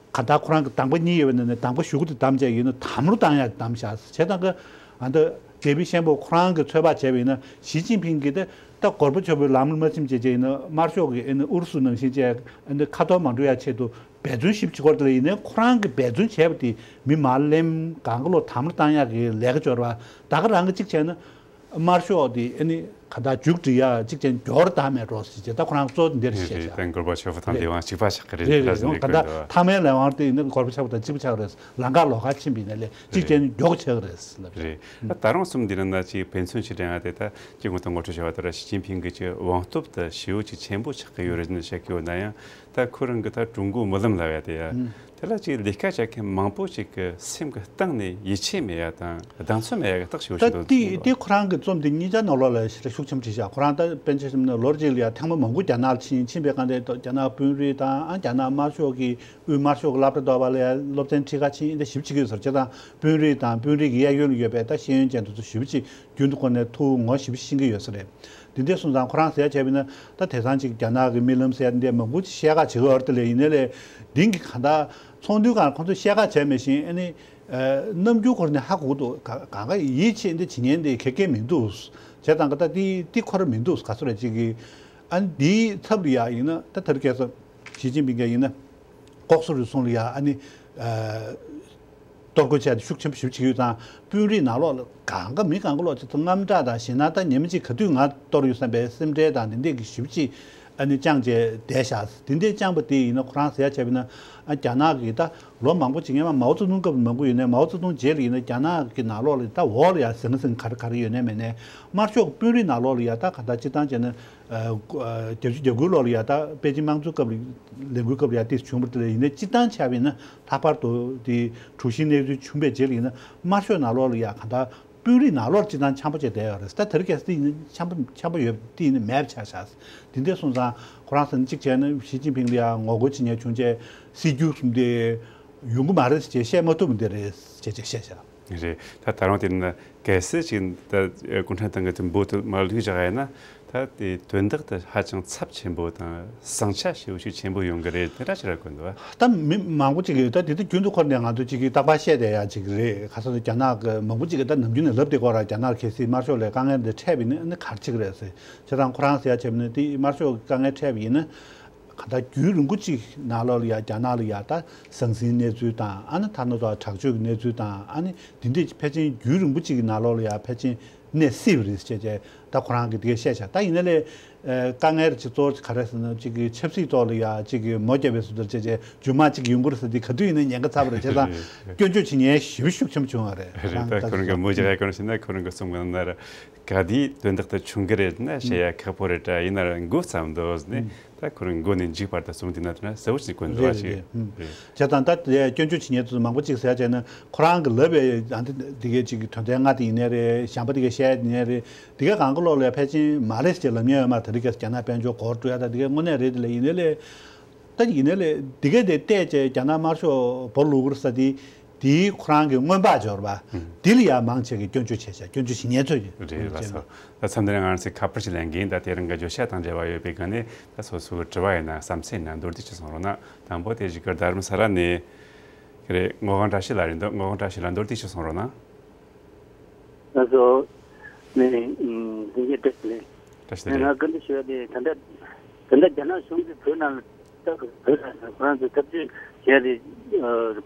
ག་ད་ཁོ་རང་གི་གདམ་ག་གཉིས་ཡོད་པའི་ནང་ནས་གདམ་ག་ཞུ་གི་དེ་བདམས་བྱས་ཡིན་ན་དམ་རུ་བཏང་ཡ་བདམས་བཞག་བྱས་ཙང་གི་ཨ་འདི་དེ་བི་ཤན་པོ་ཁོ་རང་གི་ཚོད་དཔག་བྱས་པ་ཡིན་ན་ཞི་ཅིན་ཕིང་གིས་ད་ད་གོར་བ་ཆོབ་པའི་ལམ་ལ་མ་ཕྱིན་བྱས་བྱས་ཡིན་ན་དམར་ཤོག་གི་ཨ་ནི་ཨུ་རུ་སུ་ནང་བཞིན་བྱས་ཨ་འདི་ཁ་ཐོར་མ་འགྲོ་ཡ་ཆེད་དུ། འབད་བརྩོན་ཞིབ་ཅིག་སྐོར་དེ་ལ་ཡིན་ནའི་ཁོ་རང་གིས་འབད་བརྩོན་བྱས་པ་དེ་མི་མར་ལེན་གང་ག་ལོ་དམ་རུ་བཏང་ཡག་གི་ལས་ཀ་འབྱོར་བ་ད་ག་རང་གི་གཅིག་བྱས་ན་དམར་ཤོག་དེ་ཨ་ནི་ག་ད་མཇུག་སྒྲིལ་ཡག་གཅིག་བྱས་ན་མགྱོགས་རུ་བཏང་མེད་འགྲོ་ཟེར་བྱས་ད་ཁོ་རང་གཙོ་དེ་འདིར་རེད་བཤད་རེད། བྱས། ད་གོར་བ་ཆོབ་ཐང་རེད། ལས་དབང་གཅིག་པ་ཆགས་ཀྱི་རེད། རེད་རེད། ད་ཟེར་ཡང་ནས་ག་ད་ཀུན་ཏུ་ཐ་མའི་ལས་དབང་དེ་ཡིན་ན་གོར་བ་ཆོབ་དང་གཅིག་པ་ཆགས་རེད། ལམ་ཁ་ལོགས་ཀ་ཕྱིན་པ་ཡིན་ན་ལས་གཅིག་བྱས་ན་མགྱོགས་ཆགས་རེད་ལབ་རེད། རེད། ད་ད་རུང་གསུམ་འདི་ན་ན་ཅིག་ཕན་ཚུན་ཕྱི་དྲན་ཡ་དེ་ད་ཅིག་ངོ་ཐོག་ངོ་སྤྲོད་བྱས་པ་ལྟར་ཞི་ཅིན་ཕིང་གི་ཅིག་དབང་སྟོབས་དེ་ཞེ་པོ་ཅིག་ཆེན་པོ་ཆགས་ཀྱི་ཡོད་རེད་ཟེར་ནས་བཤད་ཀྱི་ཡོད་ན་ཡང་། ད་ཁོ་རང་གི་ད་ཀྲུང་གོ་མི་ལམ་ལབ་ཡ་དེ་ཡ། ཨང་། དེ་ལ་ཅིག་ལས་ཀ་བྱེད་མཁན་མང་པོ་ཅིག་གི་སེམས་ཀྱི་གཏིང་ནས་ཡིད་ཆེས་མེད་ཡ་དང་གདེང་ཚོད་མེད་ཡ་གི་རྟགས་ཤིག་ད་ཤིག་འདུག་དེ་གསུངས་དེ་འདུག་ཁོ་རང་གི་རྩོམ་དེ་གཉིས་ཆ་ནང་ལོགས་ལ་ཞེ་དྲག་ཤུགས་ཆེན་པོ་བྲིས་ཤག་ཁོ་རང་ད་དཔེར་ན་ཆ་བཞག་ན་ལོ་གཅིག་ལ་ཡ་ཐེངས་མ་མང་པོ་རྒྱ་ནག་ལ་ཕྱིན། ཕྱིན་པའི་སྒང་དེ་རྒྱ་ནག་དཔོན་རིགས་དང་ཨ་རྒྱ་ནག་དམར་ཤོག་གི་དབུས་དམར་ཤོག་གི་སློབ་གྲྭ་འདྲ་བ་ལ་ཡ་སློབ་ཚན་ཁྲིད་ག་ཕྱིན། འདི་ཞིབ་ཅིག་ཡོད་ཟེར་བྱས་ཙང་དཔོན་རིགས་དང་དཔོན་རིགས་ཀྱི་གཡས་གཡོན་ལ་ཡོད་པའི་ད་ཤེས་ཡོན་ཅན་དེ་ཚོ་ཞིབ་ཅིག་རྒྱུན་དུ་སྐོར་ནས་ཐུགས་ངོ་ཞེ་པོ་ཤེས་ཀྱི་ཡོད་ས་རེད། འདི་འདྲས་སོང་ཙང་ཁོ་རང་ཟེར་ཡ་བྱས་པ་ཡིན་ན་ད་དེང་སང་ཅིག་རྒྱ་ནག་གི་རྨི་ལམ་ཟེར་ཡ་འདི་འདྲས་མང་པོ་ཅིག་བཤད་ག་བྱེད་ཀྱི་ཡོད་རེད། དེ་ལས་ཡིན་ནའི་ལས་འདི་གི་གང་ལྟར་ཚོགས་འདུའི་སྒང་ཁོང་ཚོས་བཤད་ག་བྱས་མེད་བཞིན་ཨ་ནི་རྣམ་འགྱུར་སྐོར་ནས་ཧ་གོ་གི་འདུག་ག་གང་ག་ཡིད་ཆེས་འདི་བྱེད་མཁན་འདི་ག་གེ་མི་འདུག་བྱས་ཙང་གི་ད་འདི་འདི་ཁོ་རང་མི་འདུག་ག་ཚོད་རེད་ཅིག་གི་ཨ་ནི་འདིའི་ཚབ་ལ་ཡ་ཡིན་ན་ད་དེ་རིང་ཁ་སང་ཞི་ཅིན་ཕིང་ག་ཡིན་ན་ལྐོག་ཟ་རུལ་སུངས་ལ་ཡ་ཨ་ནི། གཏོར་རྒོལ་བྱས་ཏེ་ཤུགས་ཆེན་པོ་ཞེ་པོ་བྱེད་ཀྱི་ཡོད་ཙང་དཔོན་རིགས་ནང་ལོགས་ལ་གང་ག་མི་གང་ག་ལོག་ཅིག་ཏུ་དངངས་སྐྲག་དང་ཞེ་ན་ད་ཉི་མ་གཅིག་ག་དུས་ང་གཏོར་ཡོད་བསམ་པའི་སེམས་ཁྲལ་དང་དེ་འདྲས་ཀྱི་ཞེ་པོ་ཅིག་ཨ་ནི་བཅངས་བྱས་བསྡད་ཤག་དེ་འདྲས་བཅངས་པ་དེ་ཡིན་ན་ཁོ་རང་ཟེར་ཡ་བྱས་པ་ཡིན་ན་ཨ་རྒྱ་ནག་གི་ད་ལོ་མང་པོ་ཅིག་སྔོན་མ་མའོ་ཙེ་ཏུང་སྐབས་མང་པོ་ཡོད་ནའི་མའོ་ཙེ་ཏུང་རྗེས་ལ་ཡིན་ན་རྒྱ་ནག་གི་ནང་ལོགས་ལ་ད་འོག་ལ་ཡ་ཟང་ཟིང་ག་རེ་ག་རེ་ཡོད་ནའི་མེད་ནའི་དམར་ཤོག་དཔོན་རིགས་ནང་ལོགས་ལ་ཡ་ད་ག་ད་སྤྱིར་བཏང་བྱས་ན་བརྒྱད་ཅུ་གྱ་དགུའི་ལོ་ལ་ཡ་ད་པེ་ཅིན་དམངས་གཙོའི་སྐབས་ལ་ལས་འགུལ་སྐབས་ལ་ཡ་དེ་བྱུང་བ་དེ་ལ་ཡིན་ནའི་སྤྱིར་བཏང་བྱས་པ་ཡིན་ན་ལྷག་པར་དུ་དེ་དྲུག་བཞིའི་གནས་ཚུལ་བྱུང་བའི་རྗེས་ལ་ཡིན་ན་དམར་ཤོག་ནང་ལོགས་ལ་ཡ་གང་ལྟར་དཔོན་རིགས་ནང་ལོགས་ལ་སྤྱིར་བཏང་འཆམ་པོ་བྱས་བསྡད་ཡོད་རེད། ད་དེ་རིང་ཁ་སང་དེ་ཡིན་ན་འཆམ་པོ་འཆམ་པོ་ཡོད་དེ་ཡིན་ན་མེད་པ་ཆགས་ཤག་དེ་འདྲས་སོང་ཙང་ཁོ་རང་ཚོ་གཅིག་བྱས་ན་ཞི་ཅིན་ཕིང་ལ་ཡ་ངོ་རྒོལ་བྱེད་མཁན་བྱུང་རྗེས་སྲིད་ཇུས་གསུམ་དེ་ཡོང་གི་མ་རེད་ཅེས་བཤད་མ་ཐུབ་པ་འདི་རེད་ཅེས་ཅེས་བཤད་ཤག་རེད། ད་ད་རུང་དེ་ན་གལ་སྲིད་ཅིག་ད་གུང་ཁྲན་ཏང་གི་དེ་འབོ་དེ་མར་ལུས་བཞག་ཡ་ན། ད་དེ་དོན་དག་དེ་ཧ་ཅང་ཚབས་ཆེན་པོ་དང་ཟིང་ཆ་ཞེ་པོ་ཞིག་ཆེན་པོ་ཡོང་གི་རེད། དེ་འདྲ་ཞིག་ར་གོ་འདུག་བ། ད་མི་མང་པོ་ཅིག་གིས་ད་དེ་དུས་རྒྱུན་དུ་འཁོར་ནས་ང་ཚོ་ཅིག་གིས་རྟག་པར་བཤད་བསྡད་ཡ་ཅིག་རེད། ཁ་སང་རྒྱ་ནག་གི་མང་པོ་ཅིག་གིས་ད་ནམ་རྒྱུན་ནས་ལབ་བསྡད་ཀྱི་ཡོད་རེད། རྒྱ་ནག་གལ་སྲིད་དམར་ཤོག་ལ་དཀའ་ངལ་འདི་འཕྲད་པ་ཡིན་ན་ཨ་ནི་ག་རེ་བྱེད་ཀྱི་རེད་ཟེར། བྱས་ཙང་ཁོ་རང་ཟེར་ཡ་བྱས་པ་ཡིན་ན་དེ་དམར་ཤོག་དཀའ་ངལ་འཕྲད་པ་ཡིན་ན། གང་ལྟར་རྒྱུན་རིང་པོ་གཅིག་ནང་ལོགས་ལ་ཡ་རྒྱ་ནག་ལ་ཡ་ད་ཟང་ཟིང་གནས་ཚུལ་དང་ཨ་ནི་ཐ་ན་ཚོ་དྲག་སྤྱོད་ཀྱི་གནས་ཚུལ་དང་ཨ་ནི་འདི་འདྲས་ཕལ་ཆེར་རྒྱུན་རིང་པོ་གཅིག་གི་ནང་ལོགས་ལ་ཡ་ཕལ་ཆེར་གནས་སྲིད་པ་རེད་ཅེས་བྱས་ད་ཁོ་རང་གིས་དེ་གས་བཤད་བཞག་ད་ཡིན་ན་ལས་དཀའ་ངལ་ཅིག་གཙོ་བོ་ག་རེ་ཟེར་ན་གཅིག་གི་ཆབ་སྲིད་ཐོག་ལ་ཡ་གཅིག་གི་མོ་བརྒྱབ་པའི་བཟོ་འདྲ་བྱས་བྱས་རྒྱུ་མ་གཅིག་ཡོང་གི་རེད་ཟེར། དེ་ག་དུས་ཡིན་ན་ཉེན་ཁ་ཚ་པོ་རེད། བྱས་ཙང་སྐྱོན་བརྗོད་བྱེད་མཁན་ཞེ་པོ་ཤུགས་ཆེན་པོ་བྱུང་བ་རེད། རེད། ད་ཁོ་རང་གི་མོ་རྒྱག་ཡ་གོ་ན་ཤེས་ན་ཁོ་རང་གི་གསུང་གི་ནང་ན་ར། ག་དུས་དོན་དག་དེ་བྱུང་གི་རེད་ན་བཤད་ཡ་ཁག་པོ་རེད་དྲ། ཡིན་ན་ར་འགོ་བརྩམས་འདུག་ནས་ད་ཁོ་རང་འགོ་ནས་མཇུག་བར་དུ་གསུང་དེ་ན་དེ་ན་གསལ་བོ་ཞིག་གོ་འདུག་བ་ཞིག་རེད། བྱས་ཙང་ད་དེ་སྐྱོན་བརྗོད་བྱེད་མཁན་དེ་ཚོ་མང་པོ་ཅིག་ཟེར་བྱས་ན་ཁོ་རང་གི་ལབ་པའི་ཨ་འདི་འདི་གའི་ཅིག་གི་དོན་ཚན་ལྔ་དེ་ཡིན་ནའི་རེད། གཞན་པ་དེ་གའི་བཤད་ཡིན་ནའི་རེད། དེ་གའི་གང་ ལོགས་ལ་ཕལ་ཆེར་མ་རེད་ཟེར་ལབ་མཁན་ཡོད་མ་རེད། དེ་རིང་ཁ་སང་རྒྱ་ནག་དཔལ་འབྱོར་སྒོར་འགྲོ་ཡ་ད་དེ་གའི་དངོས་གནས་རེད། དེ་ལས་ཡིན་ནའི་ལས། ད་ཡིན་ནའི་ལས་དེ་གའི་དེ་བལྟས་བྱས་རྒྱ་ནག་དམར་ཤོག་སྦོ་ལུག་ར་ས་དེ་དེའི་ཁོ་རང་གི་སྔོན་དཔག་འབྱོར་བ་དེ་ལ་ཡང་མང་ཆེ་གི་སྐྱོན་བརྗོད་བྱས་བྱས་སྐྱོན་བརྗོད་བྱེད་མཁན་ཚོས་ཀྱི་རེད་ལགས་སོ། ད་མཚམས་འདི་ནས་ང་རང་ཚོས་ཁ་པར་ཞིག་ལེན་གིན། ད་དེ་རིང་གི་བརྗོད་བྱ་དང་འབྲེལ་བ་ཡོད་པའི་སྒང་ནས་ད་སོ་སོའི་དྲི་བ་ཡིན་ན་བསམ་ཚུལ་ཡིན་ན་མདོར་བསྡུས་ཅིག་གསུང་རོགས་གནང་། དང་པོ་དེ་གཞིས་སྒར་རྡ་རམ་ས་ལ་ནས་ཀྱི་རེད། ངག་དབང་བཀྲ་ཤིས་ལགས་རེད་འདུག་ངག་དབང་བཀྲ་ཤིས་ལགས་མདོར་བསྡུས་ཅིག་གསུང་རོགས་གནང་། ལགས་སོ། ནས་འཛིན་གྱི་བཀྲ་ཤིས་བདེ་ལེགས། བཀྲ་ཤིས་བདེ་ལེགས། ང་བཀའ་འདྲི་ཞུ་ཡ་དེ་ད་ལྟ་ད་ལྟ་རྒྱ་ནག་གཞུང་གིས་བོད་ནང་ལ་ད་བོད་ནང་ཁོ་རང་ཚོས་འཐབ་ཇུས་བྱས་ཏེ་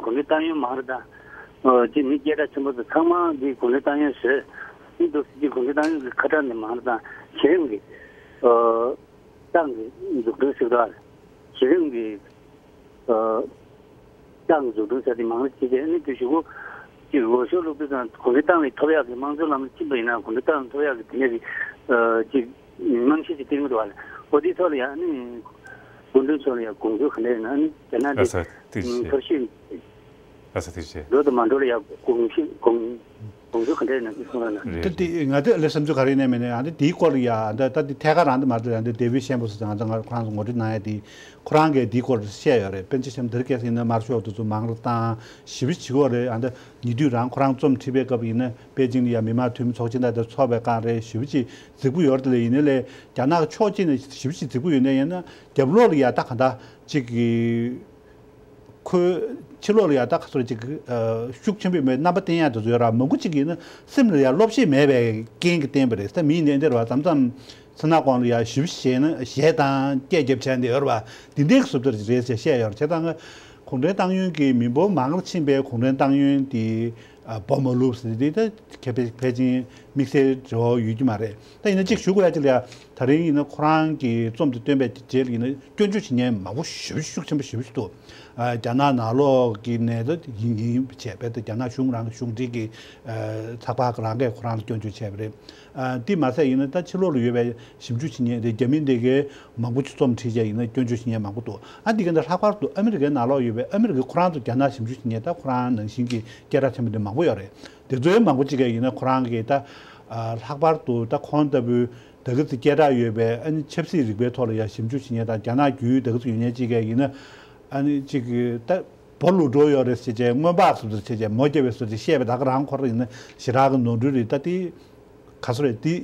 གུང་ཁྲན་ཏང་ཡོན་མང་རུ་དང་། ཅིག་མི་སྐད་གྲགས་ཆེན་པོ་ཚོ་ཚང་མ་འདི་གུང་ཁྲན་ཏང་ཡོན་བཟོས། འདུག་སྲིད་ཀྱི་གུང་ཁྲན་ཏང་ཡོན་གྱི་ཁ་གྲངས་ནས་མང་རུ་དང་གཞི་རིམ་གྱི་ཏང་གི་འཛུགས་སྐྲུན་ཞིག་དང་གཞི་རིམ་གྱི་ཏང་འཛུགས་སྐྲུན་བྱས་ཏེ་མང་རུ་བྱས་ཏེ། ཨ་ནི་དེ་གཞུག་གུ་ཅིག་འོས་ཤོག་བླུགས་དུས་ཙང་གུང་ཁྲན་ཏང་ལ་ཐོབ་ཡག་གི་དམངས་གཙོའི་ལམ་ལ་ཕྱིན་པ་ཡིན་ན་གུང་ཁྲན་ཏང་ལ་ཐོབ་ཡག་གི་དེ་ནས་ཀྱི་ཅིག་རྨང་གཞི་ཅིག་བཏིང་གི་འདུག་བ་ལ། འོ་དེའི་ཐོག་ལ་ཡང་ཨ་ནི་སྐུ་མགྲོན་མཆོག་ལ་ཡང་དགོངས་ཚུལ་ག་འདྲ་ཡིན་ན། ཨ་ནི་རྒྱ་ནག་ལགས་སོ། ཐུགས་རྗེ་ཆེ། འཐབ་ཇུས་ལགས་སོ། ཐུགས་རྗེ་ཆེ། འགྲོ་དང་མ་འགྲོ་ལ་ཡང་དགོངས་གཞི་དགོངས་དགོངས་ཚུལ་ག་འདྲ་ཡིན་ན་ཅིག་གསུང་རོགས་གནང་། རེད། ད་དེ་ང་ཚོས་ལས་བསམ་ཚུལ་ག་རེ་ཡིན་ནའི་མིན་ནའི་ཨ་ནི་དེའི་སྐོར་ལ་ཡ་ད་ད་དེ་ཐད་ཀར་རང་དུ་མ་གཏོགས་ཡང་དེ་དེ་བི་ཤན་པོ་ཟེར་ང་ཚོ་ང་ཁོ་རང་ཚོ་ངོ་སྤྲོད་གནང་ཡ་དེ་ཁོ་རང་གིས་དེའི་སྐོར་བཤད་ཡོད་རེད། པཎ་ཆེན་སྐྱབས་མགོན་དེ་རིང་ཁ་སང་ཡིན་ན་དམར་ཤོག་དེ་ཚོ་མང་རུ་བཏང་ཞེ་པོ་ཅིག་བྱེད་ཀྱི་ཡོད་རེད། ཨ་ད་ཉེ་དུས་རང་ཁོ་རང་རྩོམ་བྲིས་པའི་སྐབས་ཡིན་ན་པེ་ཅིང་ལ་ཡ་མི་དམངས་འཐུས་མི་ཚོགས་ཆེན་དང་དེ་ཚོགས་པའི་སྒང་རེད། ཞེ་པོ་ཅིག་རྫིག་པོ་ཡོད་རེད། དེ་ལས་ཡིན་ནའི་ལས་རྒྱ་ནག་གི་ཕྱོགས་གཅིག་ནས་ཞེ་པོ་ཅིག་རྫིག་པོ་ཡོད་ནའི་ཡིན་ན་རྒྱབ་ལོགས་ལ་ཡ་ད་ག་འདྲ་ཅིག་གི་ཁོའི་ཕྱི་ལོགས་ལ་ཡ་ད་ག་ཚོད་ཅིག་ཨ་ཤུགས་ཆེན་པོའི་མེད་རྣམ་པ་བསྟན་ཡག་དེ་ཚོ་ཡོད་ར། མང་པོ་ཅིག་ཡིན་ན་སེམས་ལ་ཡ་བློ་ཤེད་མེད་པའི་རྐྱེན་གྱིས་བསྟན་པ་རེད། ད་མི་ཡིན་ནའི་འདིར་བ་མཚམས་མཚམས་ཚེ་ན་གོང་ལ་ཡ་ཞིབ་བཤད་ན་གཞས་དང་སྐད་རྒྱབ་བྱས་འདི་ཡོད་ར་བ། འདི་འདྲའི་བཟོ་ལྟ་རེད་ཟེར་བཤད་ཡོད་ར། བྱས་ཙང་གུང་ཁྲན་ཏང་ཡོན་གྱི་མི་འབོར་མང་རུ་ཕྱིན་པའི་གུང་ཁྲན་ཏང་ཡོན་དེ་ཨ་སྦོམ་མ་ལུག་ཟེར་དེ་ད་ཁེ་ཕན་ཕལ་ཆེར་དམིགས་བསལ་འབྲེལ་བ་ཡོད་ཀྱི་མ་རེད། ད་ཡིན་ན་གཅིག་ཞུ་དགོས་ཡ་གཅིག་ལ་ཡ། ད་རིང་ཡིན་ན་ཁོ་རང་གི་རྩོམ་དེ་བཏོན་པའི་རྗེས་ལ་ཡིན་ན་སྐྱོན་བརྗོད་བྱེད་མཁན་མང་པོ་ཞེ་པོ་ཤུགས་ཆེན་པོ་ཞེ་པོ་ཞིག་འདུག་ཨ་རྒྱ་ནག་ནང་ལོགས་ཀྱི་ནས་ད་ཡིན་ཡིན་བྱས་པས་ད་རྒྱ་ནག་གཞུང་རང་གི་གཞུང་འབྲེལ་གྱི་ཨ་ཚགས་པར་རང་གིས་ཁོ་རང་ལ་སྐྱོན་བརྗོད་བྱས་པ་རེད། ཨ་དེ་མ་ཟད་ཡིན་ན་ད་ཕྱི་ལོགས་ལ་ཡོད་པའི་ཞིབ་འཇུག་བྱེད་མཁན་དེ་རྒྱ་མི་འདི་གའི་མང་པོ་ཅིག་རྩོམ་བྲིས་བྱས་ཡིན་ན་སྐྱོན་བརྗོད་བྱེད་མཁན་མང་པོ་འདུག་ཨ་འདི་ག་འདི་ལྷག་པར་དུ་ཨ་མི་རི་ཀའི་ནང་ལོགས་ཡོད་པའི་ཨ་མི་རི་ཀའི་ཁོ་རང་ཚོ་རྒྱ་ནག་ཞིབ་འཇུག་བྱེད་མཁན་ད་ཁོ་རང་ནང་བཞིན་གྱི་སྐད་གྲགས་ཆེན་པོ་འདི་མང་པོ་ཡོད་རེད། དེ་ཚོའི་མང་པོ་ཅིག་གིས་ཡིན་ན་ཁོ་རང་གིས་ད་ཨ་ལྷག་པར་དུ་ད་ཁོང་ལྟ་བུའི་ད་ག་ཚོད་སྐད་གྲགས་ཡོད་པའི་ཨ་ནི་ཆབ་སྲིད་རིག་པའི་ཐོག་ལ་ཡང་ཞིབ་འཇུག་བྱེད་མཁན་དང་རྒྱ་ནག་བརྒྱུད་ད་ག་ཚོད་ཡོད་མཁན་ཅིག་གིས་ཡིན་ན་ཨ་ནི་ཅིག་ད་སྦོ་ལུག་འགྲོ་ཡོད་རེད་ཟེར་བྱས་སྔོན་དཔག་བཟོ་འདྲ་བྱས་བྱས་མོ་བརྒྱབ་པའི་བཟོ་འདྲ་བཤད་པ་ད་ག་རང་ཁོ་རང་ཡིན་ན་ཞེ་དྲག་གི་ནོར་འཁྲུལ་རེད། ད་དེ་ག་ཚོད་རེད་དེ་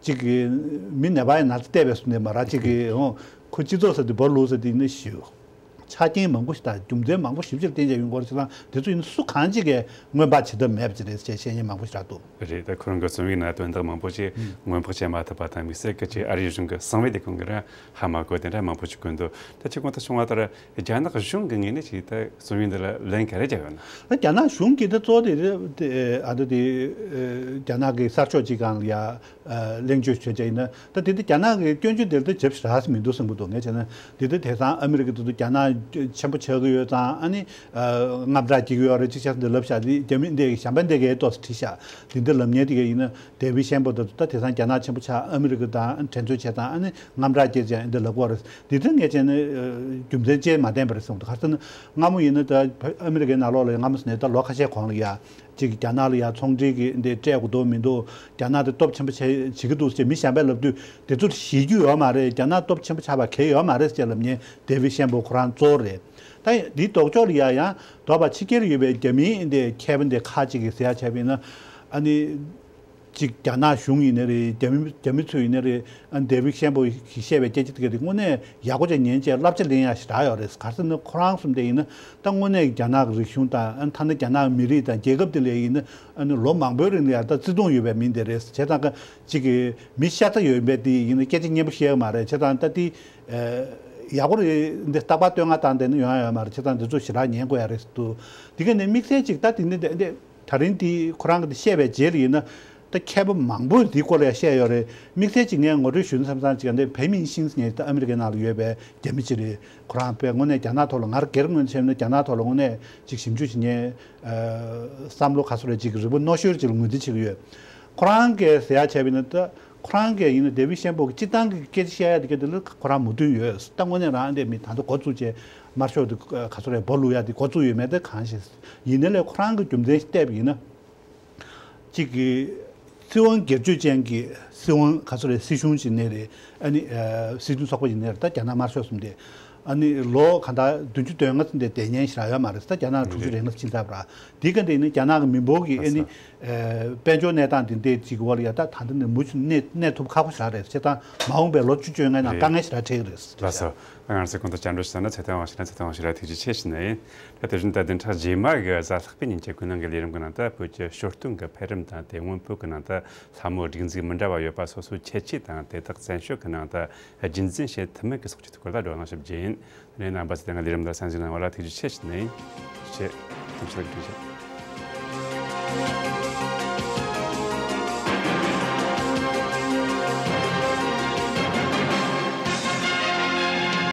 ཅིག་མི་ནད་པ་ཡི་ན་ཚ་བལྟས་པའི་བཟོ་འདྲ་མ་ར་ཅིག་གི་ཨོ་ཁོ་སྤྱི་ཚོགས་ཟེར་དུས་སྦོ་ལུག་ཟེར་དུས་ཡིན་ན་ཞུ། ཆ་རྐྱེན་མང་པོ་ཞིག་དང་རྒྱུ་མཚན་མང་པོ་ཞིབ་ཕྲ་བསྟན་བྱས་ཡོང་གི་ཡོད་རེད། བྱས་ཙང་དེ་ཚོ་ཡིན་ན་སུ་གང་ཅིག་གིས་སྔོན་དཔག་བྱེད་ཐབས་མེད་པ་ཅིག་རེད་ཅེས་བཤད་མཁན་མང་པོ་ཞིག་རག་འདུག་རེད། ད་ཁོ་རང་གི་རྩོམ་ཡིག་ནང་དོན་དག་མང་པོ་ཅིག་སྔོན་དཔག་བྱེད་མ་ཐུབ་པ་དང་དམིགས་བསལ་གྱི་ཅིག་ཨ་རིའི་གཞུང་གི་གསང་བའི་དེ་ཁོང་གིས་རང་ཧ་མ་གོ་དེ་འདྲ་མང་པོ་ཅིག་བཀོད་འདུག་ད་ཁྱེད་ཁོང་ད་བྱུང་བ་ལྟར་རྒྱ་ནག་གཞུང་གི་ངོས་ནས་ཅིག་ད་རྩོམ་ཡིག་འདི་ལ་ལན་ག་རེ་བརྒྱབ་ཡོད་ན། ད་རྒྱ་ནག་གཞུང་གིས་ད་གཙོ་བོ་དེ་ཨ་ད་དེ་རྒྱ་ནག་གི་གསར་ཤོག་ཅིག་སྒང་ལ་ཡ། གླེང་བརྗོད་བྱས་བྱས་ཡིན་ན་ད་དེ་དེ་རྒྱ་ནག་གི་སྐྱོན་བརྗོད་དེར་ད་བྱབ་ཞིག་རག་ས་མི་འདུག་བསམ་གྱི་འདུག་ངས་བྱས་ན་དེ་ད་དེང་སང་ཨ་མི་རི་ཀ་དེ་ཚོ་རྒྱ་ནག་ཆེན་པོ་ཆགས་ཀྱི་ཡོད་ཙང་ཨ་ནི་དངངས་སྐྲག་སྐྱེ་གི་ཡོད་རེད་ཅིག་བྱས་ཙང་དེ་ལབ་ཤག་དེ་རྒྱ་མི་འདི་གཞན་པ་འདི་གའི་ཏོག་ཙམ་བྲིས་ཤག་དེ་འདི་ལབ་མཁན་དེ་ག་ཡིན་ན་དེ་བི་ཤན་པོ་དེ་ཚོ་ད་དེང་སང་རྒྱ་ནག་ཆེན་པོ་ཆགས་ཨ་མི་རི་ཀ་དང་ཨ་ནི་འགྲན་རྩོད་བྱས་ཙང་ཨ་ནི་དངངས་སྐྲག་སྐྱེ་ཅིག་འདི་ལབ་ཀྱི་ཡོད་རེད། དེ་ཚོ་ངས་བྱས་ན་རྒྱུ་མཚན་ཅིག་མ་བསྟན་པ་རེད་བསམ་གྱི་འདུག་ག་རེ་ཟེར་ན་སྔ་མོ་ཡིན་ན་ད་ཨ་མི་རི་ཀའི་ནང་ལོགས་ལ་སྔ་མོ་ཟེར་ནས་ད་ལོ་ཁ་ཤས་གོང་ལ་ཡ། གཅིག་རྒྱ་ནག་ལ་ཡང་ཚོང་འབྲེལ་གྱི་འདི་སྤྲད་དགོས་འདུག་མི་འདུག་རྒྱ་ནག་དེ་སྟོབས་ཆེན་པོ་བྱེད་བྱེད་ཀྱི་འདུག་ཅེས་མི་གཞན་པས་ལབ་དུས་དེ་ཚོར་ཤེས་རྒྱུ་ཡོད་མ་རེད། རྒྱ་ནག་སྟོབས་ཆེན་པོ་ཆགས་པ་གལ་ཡོད་མ་རེད་ཅེས་ལབ་མཁན་དེ་བི་ཤན་པོ་ཁོ་རང་གཙོ་བོ་རེད། ད་འདིའི་ལྡོག་ཕྱོགས་ལ་ཡ་ཡང་དོགས་པ་ཕྱི་རྒྱལ་ཡོད་པའི་རྒྱ་མིའི་འདི་མཁས་པ་འདི་ཁག་ཅིག་གིས་ཟེར་ཡ་བྱས་པ་ཡིན་ན་ཨ་ནི་གཅིག་རྒྱ་ནག་གཞུང་ཡིན་ནའི་རེད། རྒྱ་མི་རྒྱ་མི་ཚོ་ཡིན་ནའི་རེད། ཨ་ནི་དེ་བི་ཤན་པོ་གིས་བཤད་པའི་སྐད་ཆ་དེ་ག་དེ་དངོས་གནས་ཡག་པོ་ཅིག་ཉན་བྱས་བསླབ་བྱ་ལེན་ཡ་ཞིག་རག་ཡོད་རེད། ག་རེ་ཟེར་ན་ཁོ་རང་གསུམ་དེ་ཡིན་ན། ད་དངོས་གནས་རྒྱ་ནག་གི་རིག་གཞུང་དང་ཨ་ཐ་ན་རྒྱ་ནག་མི་རིགས་དང་རྒྱལ་ཁབ་དེ་ལ་ཡིན་ན་ཨ་ནི་ལོ་མང་པོའི་རིང་ལ་ཡང་ད་བརྩི་མཐོང་ཡོད་པའི་མི་དེ་རེད། བྱས་ཙང་ཀ་ཅིག་གི་མི་ཤ་ཚ་ཡོད་པའི་དེ་ཡིན་ན་སྐད་ཆ་སྙན་པོ་བཤད་ཀྱི་མ་རེད། བྱས་ཙང་ད་དེ་ཡག་པོ་རེད་འདི་རྟག་པར་བསྟོད་བསྔགས་བཏང་བསྡད་ན་ཡོང་ཡ་ཡོད་མ་རེད། བྱས་ཙང་འདི་ཚོ་ཞེ་དྲག་ཉན་དགོས་ཡ་རེད་འདུག་དེ་ག་ནས་དམིགས་བསལ་ཅིག་ད་དེ་འདི་འདི་ད་རིང་དེ་ཁོ་རང་གི་དེ་བཤད་པའི་རྗེས་ལ་ཡིན་ན། ད་མཁས་པ་མང་པོས་འདིའི་སྐོར་ལ་ཡང་བཤད་ཡོད་རེད། དམིགས་བསལ་གཅིག་ངས་ངོ་སྤྲོད་ཞུ་ན་བསམ་བསམ་གཅིག་འདི་ཕེ་མིང་ཤིན་ཟེར་མཁན་ད་ཨ་མི་རི་ཀའི་ནང་ལ་ཡོད་པའི་རྒྱ་མི་གཅིག་རེད། ཁོ་རང་དཔེ་དངོས་གནས་རྒྱ་ནག་ཐོག་ལ་ང་རང་སྒེར་ངོས་ནས་བཤད་ན་རྒྱ་ནག་ཐོག་ལ་དངོས་གནས་ཅིག་ཞིབ་འཇུག་བྱེད་མཁན་བསམ་བློ་ག་ཚོད་རེད་ཅིག་རིག་པ་རྣོ་ཤོས་ཅིག་ལ་ངོས་འཛིན་བྱེད་ཀྱི་ཡོད། ཁོ་རང་གིས་ཟེར་ཡ་བྱས་པ་ཡིན་ན་ད་ཁོ་རང་གིས་ཡིན་ན་དེ་བི་ཤན་པོ་གི་སྤྱིར་བཏང་གི་སྐད་ཆ་བཤད་ཡ་དེ་ག་དེ་ལ་ཁོ་རང་མོས་མཐུན་ཡོད། ད་དངོས་གནས་རང་དེ་མི་ད་ལྟ་འགོ་བཙུགས་བྱས་དམར་ཤོག་དེ་ག་ཚོད་རེད་སྦོ་ལུག་ཡ་དེ་འགོ་བཙུགས་ཡོད་མེད་དེ་གང་ཤེས། ཡིན་ནའི་ལས་ཁོ་རང་གི་རྒྱུ་མཚན་ཞིག་བལྟས་པ་ཡིན་ན། གཅིག་གི་ སྲིད་དབང་སྒེར་གཅོད་ཅན་གྱི་སྲིད་དབང་ག་ཚོད་རེད། སྲིད་གཞུང་ཅིག་ནས་རེད། ཨ་ནི་ཨ་སྲིད་དོན་ཚོགས་པ་ཅིག་ནས་རེད། ད་རྒྱ་ནག་དམར་ཤོག་གསུམ་དེ་ཨ་ནི་ལོ་ག་ད་བདུན་ཅུ་དོན་ལྔ་ཙམ་དེ་བསྡད་མཁན་ཞིག་རག་ཡོད་མ་རེད། ད་རྒྱ་ནག་དྲུག་ཅུ་རེ་ལྔ་ཕྱིན་ཚར་བ་ར། དེའི་སྐབས་དེ་ནི་རྒྱ་ནག་གི་མི་འབོར་གྱི་ཨ་ནི་ཨ་དཔལ་འབྱོར་གནས་སྟངས་དེ་འདྲས་ཅིག་གི་འོག་ལ་ཡ་ད་ད་ལྟ་ནས་མུ་མཐུད་གནས་གནས་ཐུབ་ཁག་པོ་ཞིག་རག་རེད། བྱས་ཙང་མ་འོངས་པའི་ལོ་བཅུ་བཅོ་ལྔའི་ནང་དཀའ་ངལ་ཞིག་རག་འཕྲད་ཀྱི་རེད། ལགས་སོ། ང་རང་ཚོའི་གོང་དུ་བཅར་འདྲི་ཞུས་ན་ཚེ་བརྟན་དབང་ཕྱུག་ལ་ཚེ་བརྟན་དབང་ཕྱུག་ལ་ཐུགས་རྗེ་ཆེ་ཞུ་ནི་ཡིན། ད་དེ་བཞིན་ད་བདུན་ཕྲག་རྗེས་མ་གི་གཟའ་ལྷག་པའི་ཉིན་གྱི་ཀུན་གླེང་གི་ལས་རིམ་གྱི་ནང་དུ་བོད་ཀྱི་ཞོར་སྟོན་གྱི་འཕེལ་རིམ་དང་དེ་སྔོན་བོད་ཀྱི་ནང་དུ་ལྷ་མོའི་སྒྲིག་འཛུགས་མི་འདྲ་བ་ཡོད་པ་སོ་སོའི་ཁྱད་ཆོས་དང་དེ་དག་བཙན་བྱོལ་གྱི་ནང་དུ་རྒྱུན་འཛིན་བྱེད་ཐུབ་མིན་གྱི་སོགས་ཀྱི་ཐུགས་ཁུར་ལ་བགྲོ་གླེང་ཞུ་རྒྱུ་ཡིན། དེ་ནས་རྣམ་པ་ཚོས་དེ་སྔ་ལས་རིམ་ལ་གསན་གཟིགས་གནང་བ་ལ་ཐུགས་རྗེ་ཆེ་ཞུ་ནི་ཡིན། ཐུགས་རྗེ་ཆེ། ཐུགས་རྗེ་ཆེ།